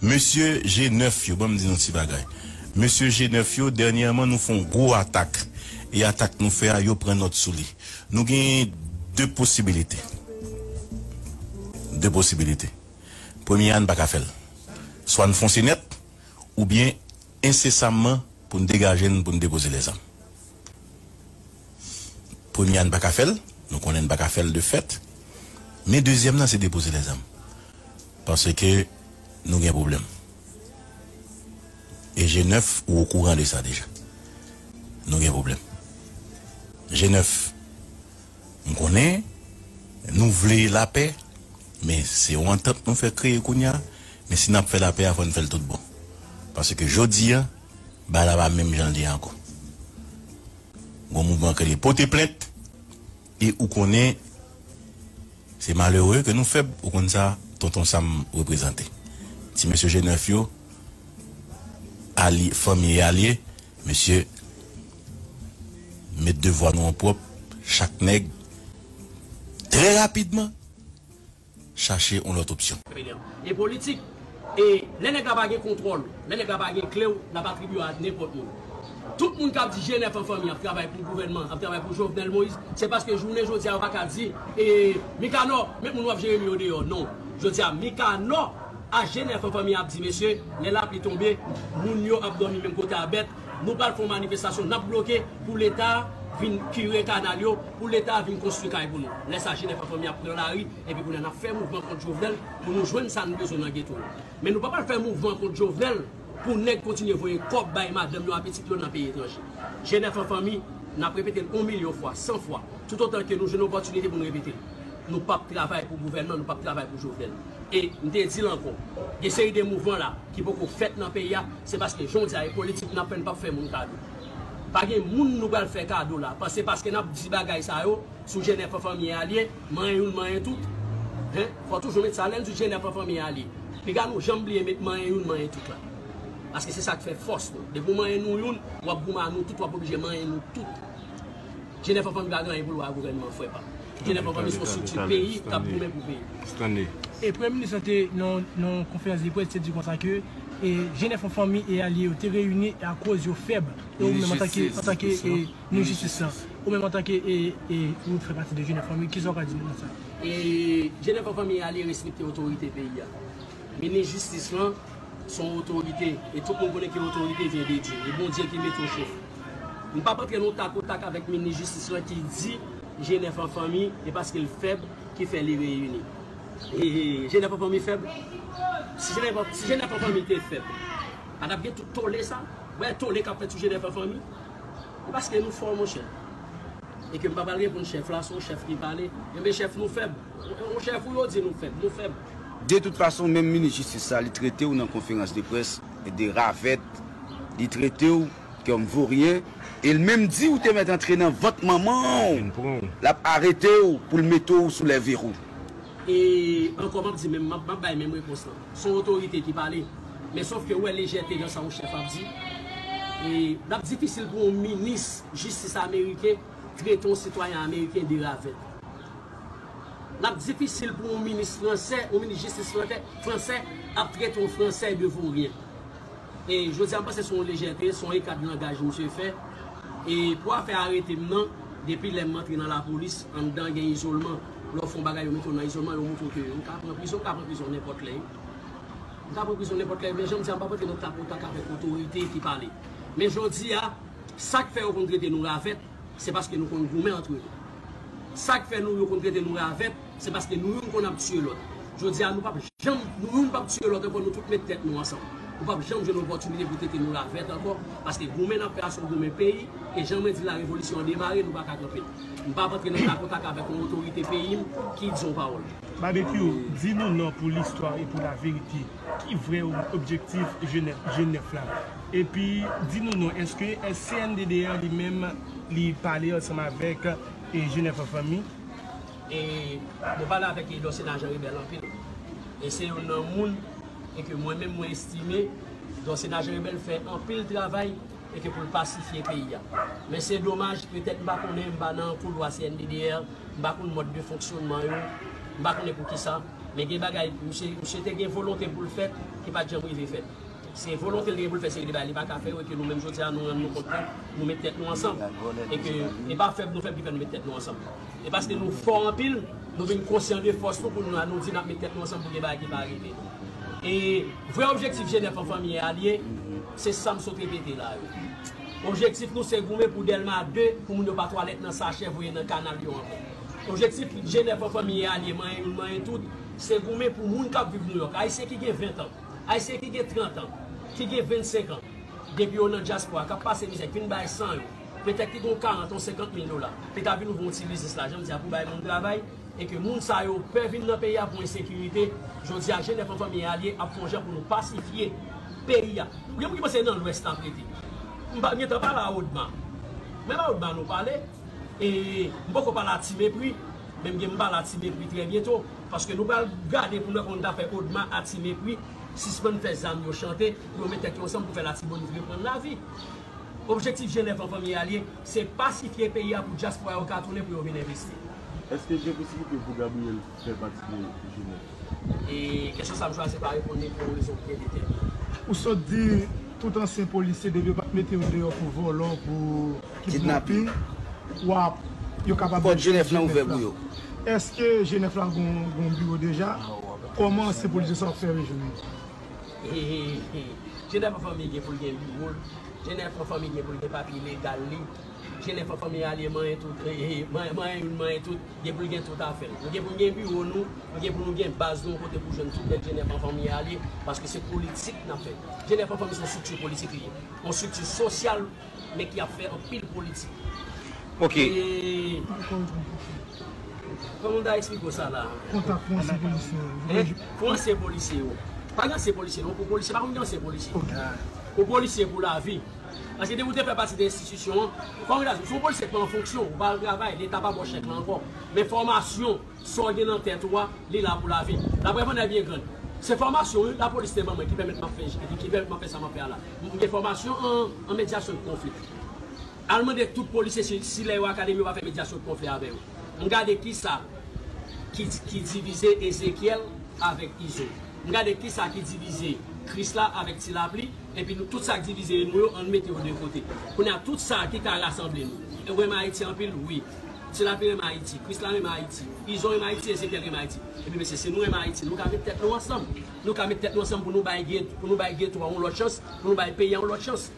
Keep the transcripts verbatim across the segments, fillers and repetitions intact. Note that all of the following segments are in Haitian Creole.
Mesye G nèf yo, ban m di nou ti bagay. Mesye G nèf yo, dènyèman, nou fè yon gwo atak. E atak nou fè a, yo pran nòt sou li. Nou gen de posibilite. De posibilite. Premye a, n pa ka fè l. Swa n fonse nèt, oubyen ensesamman pou n degaje n, pou n depoze lèzam. Premye a, n pa ka fè l, nou konnen n pa ka fè l de fèt. Men dezyèm nan, se depoze lèzam. Paske nou gen pwoblèm. E G nèf, ou okouran de sa deja. Nou gen pwoblèm. G nèf, m konnen nou vle lapè, men se yon antant nou fè kreye kounye a. Men si n ap fè lapè a, fò n fè l tout bon. Paske jodi a, bagay la pa menm jan l ye ankò. Gon mouvman k rele pote plent, e ou konnen se malere ke nou fèb, ou konn sa, Tonton Sam reprezante. Ti mesye G nèf yo, alye, fanmi e alye, mesye, met devwa nou an pwòp, chak nèg, trè rapidman, chache yon lòt opsyon. E politik. E lè nèg la pa gen kontwòl, lè nèg la pa gen kle w, l ap atribye a nenpòt moun. Tout moun k ap di G nèf an fanmi ap travay pou gouvènman, ap travay pou Jovenel Moïse, se paske jounen jodi a yo pa ka di, e, Mikanò, met moun w ap jere m yo deyò. Non. Jodi a, Mikanò a G nèf an fanmi ap di, mesye, lè lapli tonbe, moun yo ap dòmi menm kote a bèt, nou pral fè yon manifestasyon, n ap bloke pou Leta vin kire kanal yo, pou Leta vin konstwi kay pou nou. Lè sa, G nèf an fanmi ap pran lari, epi kounye a n ap fè mouvman kont Jovenel pou nou jwenn sa n bezwen nan geto yo. Men nou pa pral fè mouvman kont Jovenel pou nèg kontinye voye kòb bay madanm yo ak pitit yo nan peyi etranje. G nèf an fanmi, n ap repete l yon milyon fwa, san fwa, toutotan ke nou jwenn opòtinite pou n repete l. Nou p ap travay pou gouvènman, nou p ap travay pou Jovenel. E m te di l ankò, gen seri de mouvman la ki poko fèt nan peyi a, se paske jan w di a, e politik n ap fè, n p ap fè moun kado. Pa gen moun nou pral fè kado la, se paske n ap di bagay sa yo, sou G nèf an fanmi e alye, manyen youn, manyen tout. Hen? Fò toujou met sa lè n di G nèf an fanmi e alye. Piga nou janm bliye met manyen youn, manyen tout la. Paske se sa k fè fòs nou. Depi w manyen nou youn, w ap goumen a nou tout, w ap oblije manyen nou tout. G nèf an fanmi pa gen anyen pou l wè a gouvènman, frè pa m. G nèf an fanmi se yon estrikti peyi k ap goumen pou peyi. Stanley. E Premye Minis lan te nan, nan yon konferans de près, te di konsa ke, e, G nèf an fanmi e alye yo te reyini akoz yo fèb. E ou menm antanke, antanke, e, Minis jistis lan. Ou menm antanke, e, e, ou fè pati de G nèf an fanmi, kisa w ka di nou nan sa? E, G nèf an fanmi e alye respekte otorite peyi a. Minis jistis lan se yon otorite, e tout moun konnen ke otorite vyen de Dye. E Bondye ki mete w chèf. M p ap antre nan tak o tak avèk minis jistis lan ki di G nèf an fanmi, e paske l fèb ki fè li reyini. E, e, G nèf an fanmi fèb? Si G nèf an, si G nèf an fanmi te fèb, pa t ap gen tout tole sa? Wè tole k ap fèt sou G nèf an fanmi? E paske nou fò, monchè. E ke m pa pral reponn chèf la, se yon chèf ki pale. Enben, chèf nou fèb. Yon chèf ou yo di nou fèb, nou fèb. De tout fason, menm minis jistis la, li trete w nan konferans de près de ravèt, li trete w kòm voryen, e l menm di w te mèt antre nan vant manman w, l ap arete w pou l mete w sou lè verou. E ankò, m ap di menm, m ap, m ap bay menm repons lan. Se yon otorite ki pale. Men sòf ke ou wè lejète nan sa yon chèf ap di. E l ap difisil pou yon minis jistis ameriken trete yon sitwayen ameriken de ravèt. L ap difisil pou yon minis fransè, yon minis jistis fransè, fransè ap trete yon fransè de voryen. E jodi a, m panse se yon lejète, se yon eka de langaj misye fè. E pou afè arete m nan, depi lè m antre nan lapolis, anndan gen izolman. Lè w fè yon bagay, yo mete w nan izolman, yo montre w ke ou ka pran prizon, ou ka pran prizon nenpòt lè. Ou ka pran prizon nenpòt lè, men jan m di a, m p ap antre nan tak o tak avèk otorite ki pale. Men jodi a, sa k fè yo konn trete nou ravèt, se paske nou konn goumen antre nou. Sa k fè nou, yo konn trete nou ravèt, se paske nou youn konn ap tiye lòt. Jodi a, nou p ap janm, nou youn p ap tiye lòt ankò, nou tout met tèt nou ansanm. Ou p ap janm jwenn opòtinite pou trete nou ravèt ankò, paske goumen n ap fè a se yon goumen peyi, e jan mwen di la revolisyon an demare, nou pa ka kanpe l. M p ap antre nan tak o tak avèk yon otorite peyi m ki di yon pawòl. Babekyou, di nou non pou listwa e pou laverite. Ki vrè objektif G nèf, G nèf la? Epi, di nou non, èske S C N D D R li menm, li pale ansanm avèk, e, G nèf an fanmi? E, mwen pale avèk Edon Sena Jan Rebèl anpil. E se youn nan moun, e ke mwen menm mwen estime, Edon Sena Jan Rebèl fè anpil travay, e ke pou l pasifye peyi a. Men se domaj, petèt m pa konnen, m pa nan koulwa C N D D R, m pa konn mòd de fonksyònman yo, m pa konnen poukisa. Men gen bagay, misye, misye te gen volonte pou l fèt, ki pa t janm rive fèt. Se volonte l te gen pou l fè seri de bagay li pa ka fè yo, e ke nou menm jodi a, nou rann nou kont ke nou met tèt nou ansanm. E ke e pa fèb nou fèb ki fè nou met tèt nou ansanm. E paske nou fò anpil, nou vin konsyan de fòs nou pou nou, nou di n ap met tèt nou ansanm pou gen bagay ki pa rive. E vrè objektif G nèf an fanmi e alye, se sa m sot repete la yo. Objektif nou se goumen pou Dèlma de, pou moun yo pa twalèt nan sachè voye nan kanal yo ankò. Objektif G nèf an fanmi e alye, manyen youn, manyen tout, se goumen pou moun k ap viv Nouyòk. Ayisyen ki gen ven an, Ayisyen ki gen trant an, ki gen vennsenk an, depi yo nan dyaspora, k ap pase mizè, k vin bay san yo, petèt ki gen yon karant, yon senkant mil dola, ki ta vin ouvri yon ti biznis la, jan m di a, pou bay moun travay, e ke moun sa yo pè vin nan peyi a pou ensekirite, jodi a, G nèf an fanmi e alye ap fè yon jan pou nou pasifye peyi a. Gen moun ki panse nan Lwès n ap rete. M pa, m gentan pale a Odma. Men pa Odma nou pale. E m poko pale a Ti Mepri, men m gen m pale a Ti Mepri trè byento. Paske nou pral gade pou nou wè kòman nou ta fè Odma a Ti Mepri sispann fè zam yo chante, pou yo met tèt yo ansanm pou fè Latibonit reprann lavi. Objektif G nèf an fanmi e alye, se pasifye peyi a pou dyaspora yo ka tounen pou yo vin envesti. Èske gen posiblite pou Gabriel fè pati de G nèf? E kesyon sa a m chwazi pa reponn li pou yon rezon byen detèminan. Ou sot di tout ansyen polisye dwe pa mete yo deyò pou vòlò, pou kidnaping, w ap, yo kapab Pòt G nèf lan ouvè pou yo. Èske G nèf la gon, gon biwo deja? Kòman ansyen polisye sa w ap fè rejwenn yo? G nèf an fanmi gen pou l gen biwo l. G nèf an fanmi gen pou l gen papye legal li. G nèf an fanmi alye manyen tout, manyen, manyen youn, manyen tout, gen pou l gen tout afè l. Nou gen pou n gen biwo nou, nou gen pou nou gen baz nou, yon kote pou jwenn tout lè G nèf an fanmi alye, paske se politik n ap fè. G nèf an fanmi se yon estrikti politik li ye. Yon estrikti sosyal, men ki ap fè anpil politik. Ok. E, kòman m ta eksplike w sa la? Kontak pou ansyen polisye yo. Hein? Pou ansyen polisye yo. Pa gen ansyen polisye, non, pou polisye, pa konn gen ansyen polisye. Ok. Pou polisye pou lavi. Paske depi w te fè pati de enstitisyon an, kòm w ta di, si w polisye k pa an fonksyon, ou pa al travay, Leta pa ba w chèk la ankò. Men fòmasyon, sa w gen nan tèt ou a, li la pou lavi. Laprèv an nèg byen grann. Se fòmasyon, wi, lapolis te ban mwen ki pèmèt m ap fè, ki, ki pèmèt m ap fè sa m ap fè a la. M gen fòmasyon an, an medyasyon de konfli. Al mande tout polisye si, si lè yo akademi yo pa fè medyasyon de konfli avè yo. M gade kisa ki, ki divize Ezekyèl avèk Izo. M gade kisa ki divize Krisla avèk Ti Lapli, epi nou, tout sa k divize nou yo, ann mete yo de kote. Kounye a, tout sa ki ka rasanble nou. Ou renmen Ayiti anpil? Wi. Ti Lapli renmen Ayiti, Krisla renmen Ayiti, Izo renmen Ayiti, Ezekyèl renmen Ayiti. Epi mesye, si nou renmen Ayiti, nou ka met tèt nou ansanm. Nou ka met tèt nou ansanm pou nou bay gen-, pou nou bay geto a yon lòt chans, pou nou bay peyi a yon lòt chans.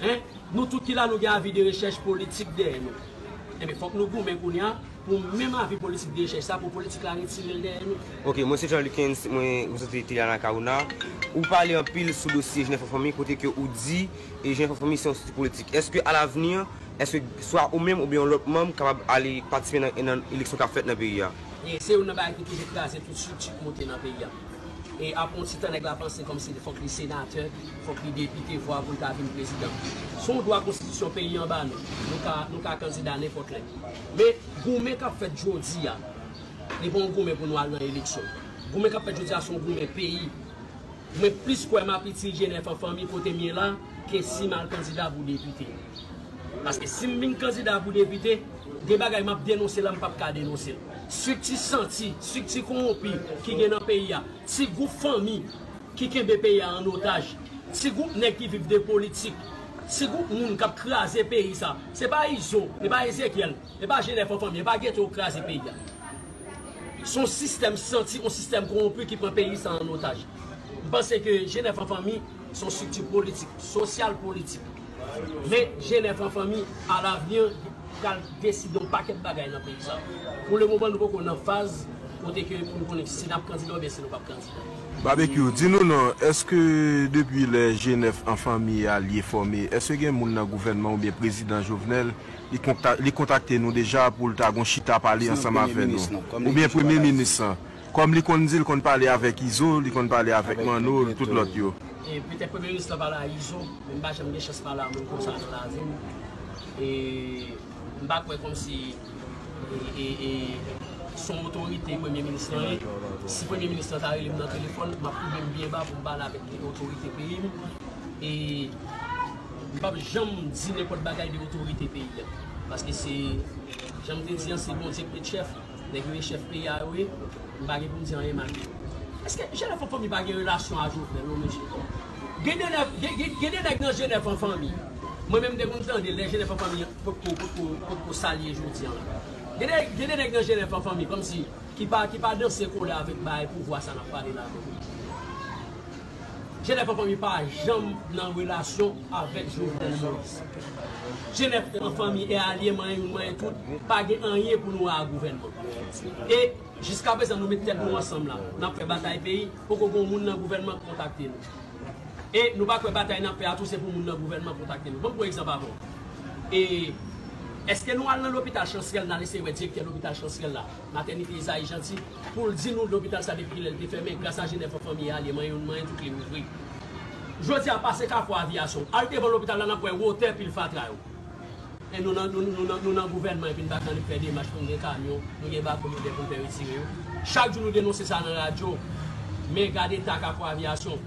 Hein? Nou tout ki la, nou gen avi de rechèch politik dèyè nou. Enben, fòk nou goumen kounye a pou menm avi politik de rechèch sa, pou politik la retire l dèyè nou. Ok, mwen se Jean Lucens, mwen reprezante Teliana Carouna. Ou pale anpil sou dosye G nèf an fanmi, kote ke ou di, e G nèf an fanmi se yon estrikti politik. Èske alavni, èske swa ou menm oubyen yon lòt manm kapab ale patisipe nan, nan eleksyon k ap fèt nan peyi a? E se youn nan bagay ki toujou kraze tout estrikti k monte nan peyi a. E apre yon ti tan, nèg la panse kòmsi fòk li senatè, fòk li depite, vwa pou l ta vin prezidan. Se yon dwa konstitisyon peyi an ba nou. Nou ka, nou ka kandida nenpòt lè. Men goumen k ap fèt jodi a, li pa yon goumen pou nou al nan eleksyon. Goumen k ap fèt jodi a, se yon goumen peyi. Mwen plis kwè m ap itil G nèf an fanmi kote m ye la, ke si m al kandida pou depite. Paske si m vin kandida pou depite, gen bagay m ap denonse la, m p ap ka denonse l. Estrikti santi, estrikti kowonpi ki gen nan peyi a, ti gwoup fanmi ki kenbe peyi a an otaj, ti gwoup nèg ki viv de politik, ti gwoup moun k ap kraze peyi sa. Se pa Izo, se pa Ezekyèl, se pa G nèf an fanmi, se pa geto yo k kraze peyi a. Se yon sistèm santi, yon sistèm kowonpi ki pran peyi sa an otaj. M panse ke G nèf an fanmi se yon estrikti politik, sosyal politik. Men G nèf an fanmi, alavni, pral deside yon pakèt bagay nan peyi sa. Pou lemoman, nou poko nan faz kote ke pou nou konnen si n ap kandida oubyen si nou p ap kandida. Babekyou, di nou non, èske depi lè G nèf an fanmi alye fòme, èske gen moun nan gouvènman oubyen prezidan Jovenel li konta-, li kontakte nou deja pou l ta gon chita pale ansanm avè nou? Oubyen premye minis lan? Kòm li konn di l konn pale avèk Izo, li konn pale avèk Manno, tout lòt yo. E petèt premye minis lan pale a Izo, men m pa janm gen chans pale a moun konsa nan lavi m. E m pa kwè kòmsi e, e, e, se yon otorite premye minis lan ye. Si premye minis lan ta rele m nan telefòn, m ap koube m byen ba pou m pale avèk otorite peyi m. E m p ap janm di nenpòt bagay de otorite peyi a. Paske se, jan m te di an, se Bondye k met chèf. Nèg yo e chèf peyi a yo ye, m pa gen pou m di anyen mal de yo. Èske Jenèf an Fanmi pa gen relasyon a Jovenel, non, mesye? Gen de nèg, gen, gen, gen de nèg nan Jenèf an Fanmi. Mwen menm, m te konn tande lè Jenèf an Fanmi potko, potko, potko salye jodi an la. Gen de, gen de nèg nan Jenèf an Fanmi, kòmsi, ki pa, ki pa danse kole avèk bagay pouvwa sa n ap pale la. Jenèf an Fanmi pa janm nan relasyon avèk Jovenel Moïse. Jenèf an Fanmi e alye manyen youn manyen tout, pa gen anyen pou nou wè a gouvènman. E jiskaprezan nou met tèt nou ansanm la, n ap fè batay peyi, poko gen moun nan gouvènman k kontakte nou. E nou pa kwè batay n ap fè a tou se pou moun nan gouvènman kontakte nou. Ban m pran egzanp avan. E èske nou al nan lopital Chansrèl, n al eseye wè direktè lopital Chansrèl la, Matènite Esaïe Jeanty, pou l di nou lopital sa depi kilè l te fèmen, gras a Jenèf an Fanmi e alye manyen youn manyen tout li ouvri. Jodi a pase Kafou Aviyasyon, al devan lopital la n ap wè wotè pil fatra yo. E nou nan, nou, nou, nou nan, nou nan gouvènman epi n pa ka fè demach pou n gen kamyon, nou gen bako blendè pou n fè retire yo. Chak jou nou denonse sa nan radyo. Men gade eta Kafou Aviyasyon.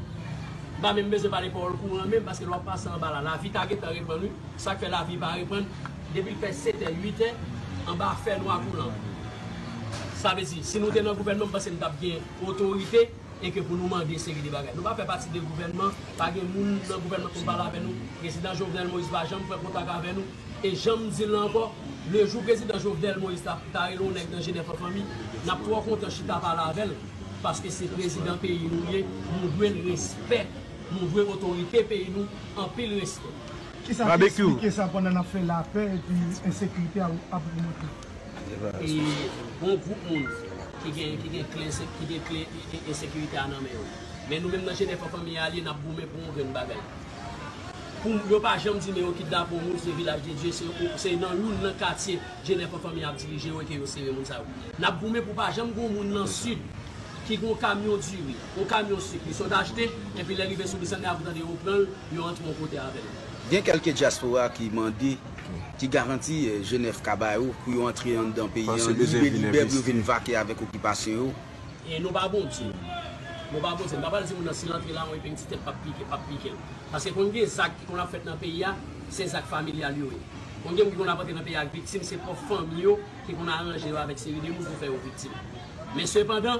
M pa menm bezwen pale pawòl kouran menm paske lè w ap pase anba la, lavi ta gentan reprann wi. Sa k fè lavi pa reprann? Depi l fè setè, uitè, anba fènwa kouran. Sa vle di, si nou te nan gouvènman, m panse n t ap gen otorite e ke pou nou mande seri de bagay. Nou pa fè pati de gouvènman, pa gen moun nan gouvènman pou pale avè nou. Prezidan Jovenel Moïse pa janm pran kontak avè nou. E jan m di l la ankò, lejou prezidan Jovenel Moïse ta, ta rele yon nèg nan Jenèf an Fanmi, n ap twò kontan chita pale avè l, paske se prezidan peyi nou ye, nou dwe l respè, nou dwe otorite peyi nou anpil respè. Kisa ki Barbecue. Eksplike sa pandan n ap fè lapè epi ensekirite a ap ogmante? E gon gwoup moun ki gen, ki gen kle, ki gen kle ensekirite a nan men yo. Men nou menm nan Jenèf an Fanmi e alye, n ap goumen pou yon grenn bagay. Pou yo pa janm di men yo kidnape yon moun, se Vilaj de Dye, se, se nan youn nan katye Jenèf an Fanmi ap dirije yo e ke yo sere moun sa yo. N ap goumen pou pa janm gon moun nan Sid ki gon kamyon diri, yon kamyon sik, li sot achte, epi lè rive sou Lisannè a, pou tande yo pran l, yo antre yon kote avè l. Gen kèlke dyaspora ki mande, ki garanti, eh, Jenèf ka ba yo pou yo antre anndan peyi an libe libe pou yo vin vake avèk okipasyon yo. E nou pa Bondye. Nou pa Bondye. M pa pral di moun nan si l antre la, yon epe yon ti tèt p ap pike, p ap pike l. Paske konn gen zak ki konn ap fèt nan peyi a, se zak familyal yo ye. Konn gen moun ki konn ap antre nan peyi a ak viktim, se pwòp fanmi yo ki konn aranje yo avèk seri de moun pou fè yo viktim. Men sepandan,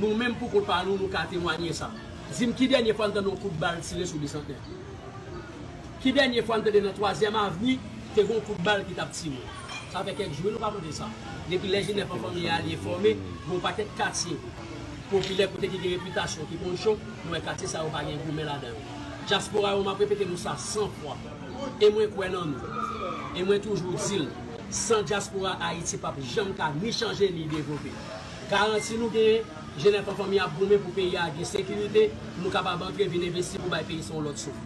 nou menm pou kont pa nou, nou ka temwanye sa. Di m ki dènye fwa n tande yon kout bal tire sou Lisantnè? Ki dènye fwa n tande nan Twazyèm Avni te gen yon kout bal ki t ap tire? Sa fè kèk jou wi nou pa tande sa. Depi lè Jenèf an Fanmi e alye fòme, gen yon pakèt katye popilè kote ki gen repitasyon, ki konn cho, nou wè katye sa yo pa gen goumen ladan yo. Dyaspora yo, m ap repete nou sa san fwa. E mwen kwè nan nou. E mwen toujou di l, san dyaspora Ayiti p ap janm ka ni chanje ni devlope. Garanti nou genyen, Jenèf an Fanmi ap goumen pou peyi a gen sekirite, pou nou kapab antre vin envesti pou bay peyi sa yon lòt souf.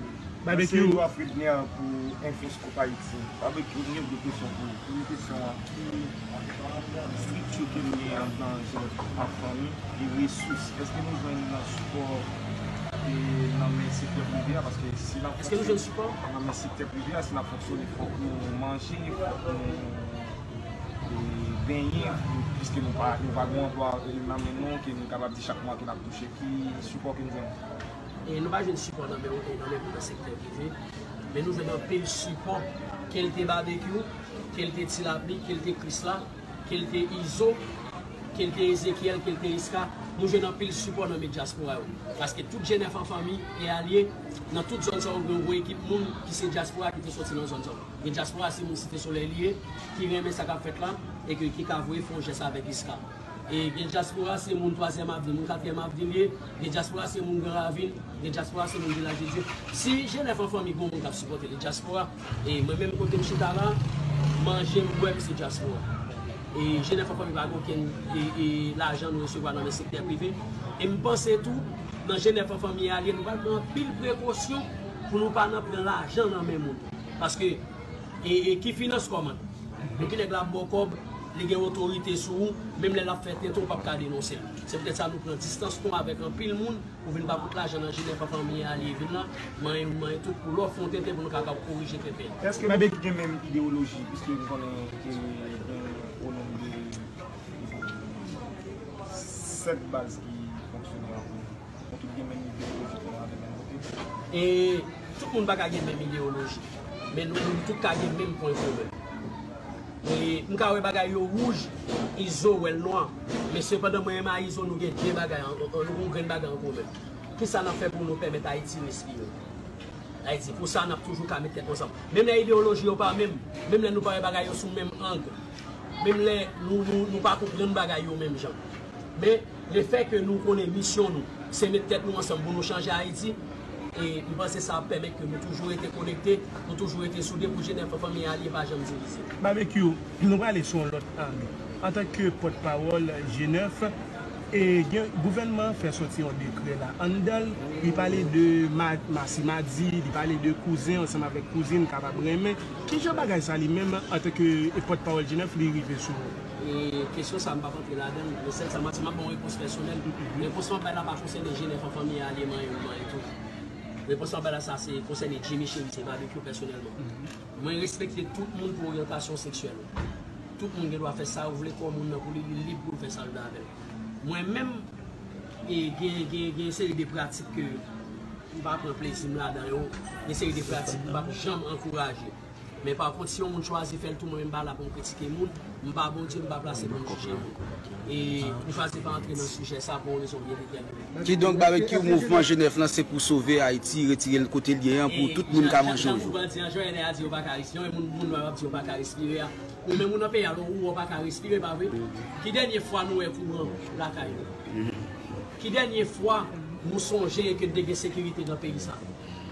Mèsi Wilfridner pou Infoscope Haïti. Barbecue, m gen de kesyon pou ou. Premye kesyon an, ki estrikti ke nou genyen anndan Jenèf an Fanmi e resous? Èske nou jwenn sipò e nan men sektè prive a? Paske si n ap Èske nou jwenn sipò? Nan men sektè prive a, si n ap fonksyone, fòk nou manje, fòk nou e, benyen, piske nou pa, nou pa gen anplwa nan men nou, ke nou kapab di chak mwa ke n ap touche, ki sipò ke nou jwenn? E nou pa jwenn sipò nan men, nan men moun nan sektè prive, men nou jwenn anpil sipò, ke l te Babekyou, ke l te Ti Lapli, ke l te Krisla, ke l te Izo, ke l te Ezekyèl, ke l te Iska, nou jwenn anpil sipò nan men dyaspora yo. Paske tout Jenèf an Fanmi e alye, nan tout zòn sa yo, gen yon gwo ekip moun ki se dyaspora ki te soti nan zòn sa yo. Gen dyaspora se moun Site Solèy li ye, ki renmen sa k ap fèt la, e ke, ki ka voye fè yon jès avèk Iska. E gen dyaspora se moun Twazyèm Avni, moun Katriyèm Avni li ye, gen dyaspora se moun Gran Ravin, gen dyaspora se moun Vilaj de Dye. Si Jenèf an Fanmi gen yon moun k ap sipòte li, dyaspora, e mwen menm kote m chita la, manje m, bwè m se dyaspora. E Jenèf an Fanmi pa gen okenn e, e, lajan nou resevwa nan men sektè prive. E m panse tou, nan Jenèf an Fanmi e alye, nou pral pran anpil prekosyon pou nou pa nan pran lajan nan men moun. Paske, e, e ki finans kòman? Depi nèg la ap ba w kòb, li gen otorite sou ou, menm lè l ap fè tenten, ou p ap ka denonse l. Se poutèt sa nou pran distans nou avèk anpil moun, pou vin ba kout lajan nan Jenèf an Fanmi e alye vin la, manyen nou manyen tout pou lè w fè yon tenten pou nou ka, ka korije tenten. Èske nou tout gen menm ideyoloji, piske nou konnen ke gen o nonb de sèt baz ki fonksyone ansanm? Nou tout gen menm ideyoloji pou nou ale menm kote? E tout moun pa ka gen menm ideyoloji, men nou, nou tout ka gen menm pwen komen. E m ka wè bagay yo wouj, Izo wè l nwa. Men sepandan, mwen menm a Izo, nou gen de bagay, an- an- nou gen yon grenn bagay an komen. Kisa n ap fè pou nou pèmèt Ayiti respire? Ayiti, pou sa, n ap toujou ka met tèt nou ansanm. Menm lè ideyoloji yo pa menm, menm lè nou pa wè bagay yo sou menm ang, menm lè nou, nou, nou pa konprann bagay yo menm jan. Men, lefètke nou konnen misyon nou, se met tèt nou ansanm pou nou chanje Ayiti, e m panse sa ap pèmèt ke nou toujou rete konekte, nou toujou rete soude pou G nèf Fanmi Alye pa janm divize. Babekyou, nou prale sou yon lòt ang. Antanke pòtpawòl G nèf, e gen, gouvènman an fè sòti yon dekrè la anndan l, li pale de ma- masi madi, li pale de kouzen ansanm avèk kouzin kapab renmen. Kijan bagay sa li menm, antanke pòtpawòl G nèf, li rive sou ou? E kesyon sa, m p ap antre ladan l, men sèl sa m ap di, m ap ba w yon repons pèsonèl. Repons m ap bay la pa konsène G nèf Fanmi Alye, manyen ou manyen tout. Repons m ap bay la, sa se konsène Jimmy Cherizier, Babekyou pèsonèlman. Mwen respekte tout moun pou oryantasyon seksyèl ou. Tout moun gen dwa fè sa yo vle, kò moun nan pou li, li lib pou l fè sa l vle avè l. Mwen menm, e, gen, gen, gen yon seri de pratik ke m pa pran plezi m ladan yo, gen seri de pratik m p ap janm ankouraje. Men pa kont, si yon moun chwazi fè l tou, mwen menm m pa la pou m kritike moun, m pa Bondye, m pa plase pou m jije moun. E m chwazi pa antre nan sijè sa pou yon rezon byen detèmine. Kidonk, Babekyou, mouvman G nèf lan se pou sove Ayiti, retire l kote l ye an, pou tout moun ka manje yon jou. Jan nou pral di an, jan N R A di yo pa ka respire, moun, moun nwa yo ap di yo pa ka respire a. Ou menm ou nan peyi a, lè ou wè w pa ka respire, pa vre? Ki dènye fwa nou wè kouran lakay nou? Ki dènye fwa nou sonje ke n te gen sekirite nan peyi sa?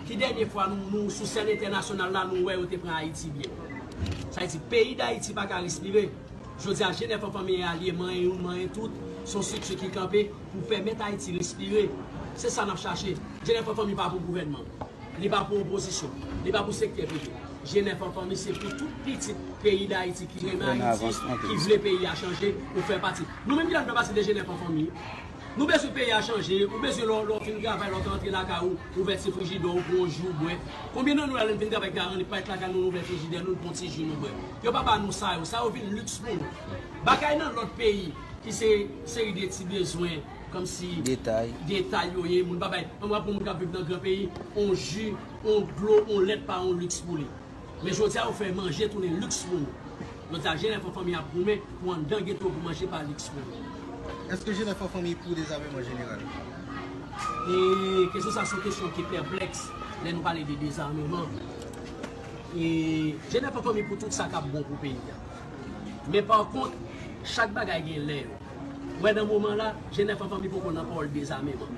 Ki dènye fwa nou, nou sou sèn entènasyonal la, nou wè yo te pran Ayiti byen? Sa vle di, peyi Dayiti pa ka respire. Jodi a, G nèf Fanmi Alye, manyen youn, manyen tout, se yon estrikti ki kanpe pou pèmèt Ayiti respire. Se sa n ap chache. G nèf Fanmi pa pou gouvènman. Li pa pou opozisyon. Li pa pou sektè prive. G nèf Fanmi se pou tout pitit peyi Dayiti ki renmen Ayiti, ki vle peyi a chanje, ou fè pati. Nou menm ki la, nou fè pati de G nèf Fanmi. Nou bezwen peyi a chanje, ou bezwen lè w, lè w fin travay, lè w te rantre lakay ou, ouvèti frijidè w, pran yon ji w bwè. Konbyen nan nou la, lè n fin travay, nou parèt lakay nou, nou ouvè frijidè nou, nou pran ti ji nou bwè. Yo pa ba nou sa yo, sa yo vin liks pou nou. Bagay nan lòt peyi, ki se seri de ti bezwen, kòmsi detay yo ye, moun pa bay. Ann pran pou moun k ap viv nan gran peyi, on ji, on dlo, on lèt pa on liks pou li. Men jodi a, yo fè manje tounen liks pou nou. Jodi a, G nèf Fanmi ap goumen pou anndan geto pou manje pa liks pou nou. Èske G nèf Fanmi pou dezameman jeneral? E kesyon sa se yon kesyon ki pèplèks lè nou pale de dezameman. E G nèf Fanmi pou tout sa k ap bon pou peyi a. Men pa kont, chak bagay gen lè yo. Wè nan moman la, G nèf Fanmi poko nan pawòl dezameman.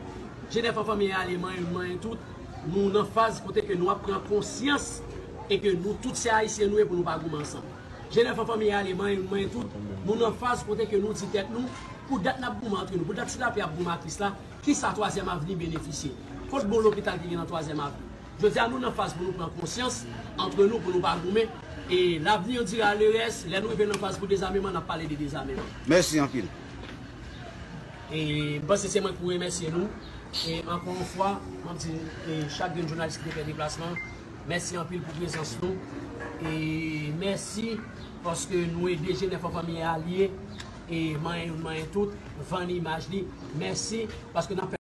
G nèf Fanmi ale manyen, manyen tout, nou nan faz kote ke nou ap pran konsyans e ke nou tout se Ayisyen nou ye pou nou pa goumen ansanm. G nèf Fanmi ale manyen, manyen tout, nou nan faz kote ke nou di tèt nou, pou dat n ap goumen antre nou, pou dat Ti Lapli ap goumen ak Kris la, kisa Twazyèm Avni benefisye? Kot bon lopital ki gen nan Twazyèm Avni? Jodi a, nou nan faz pou nou pran konsyans antre nou, pou nou pa goumen. E l'avenir dira le reste, lè nou rive nan faz pou dezameman, n ap pale de dezameman. Mèsi anpil. E m panse se mwen ki pou remèsye nou. E ankò yon fwa, m ap di, e chak grenn jounalis ki te fè deplasman, mèsi anpil pou prezans nou. E mèsi paske nou ede G nèf Fanmi Alye, e manyen youn, manyen tout, vann imaj li. Mèsi paske n ap fè